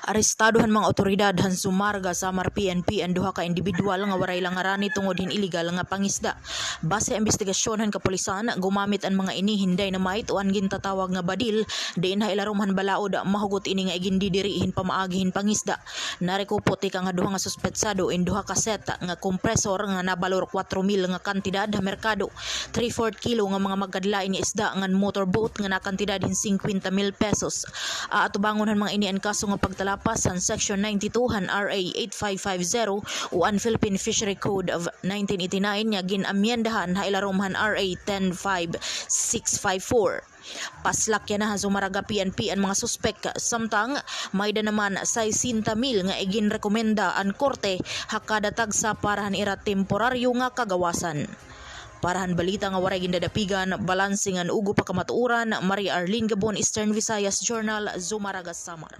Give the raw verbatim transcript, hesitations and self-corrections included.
Arestado han mga awtoridad han Zumarraga Samar P N P an duha ka indibidwal nga waray la ngarani tungod hin iligal nga pangisda. Base ha imbestigasyon han kapulisan, gumamit an mga ini hin dynamite o an gintatawag nga badil, diin ha ilarom han balaod mahugot ini nga igindidiri hin pamaagi hin pangisda. Narekupo tikang ha duha nga suspetsado in duha ka set nga kompresor nga nabalor kwatro mil nga kantidad ha merkado, three-fourth kilo nga mga magkadlain nga isda ngan motorboat nga nakantidad hin singkwenta mil pesos. Aatubangon han mga ini an kaso nga pagtalapas han Section ninety-two han R A eight five five zero o an Philippine Fishery Code of nineteen eighty-nine nga gin-amyendahan ha ilarom han R A ten five six five four. Paslak yana ha Zumarraga P N P an mga suspek, samtang may-da naman saysenta mil nga iginrekomenda an korte ha kada tagsa para han ira temporaryo nga kagawasan. Para han balita nga waray gindadapigan, balanse ngan ugop ha kamatuoran, Maria Arlene Gabon, Eastern Visayas Journal, Zumarraga, Samar.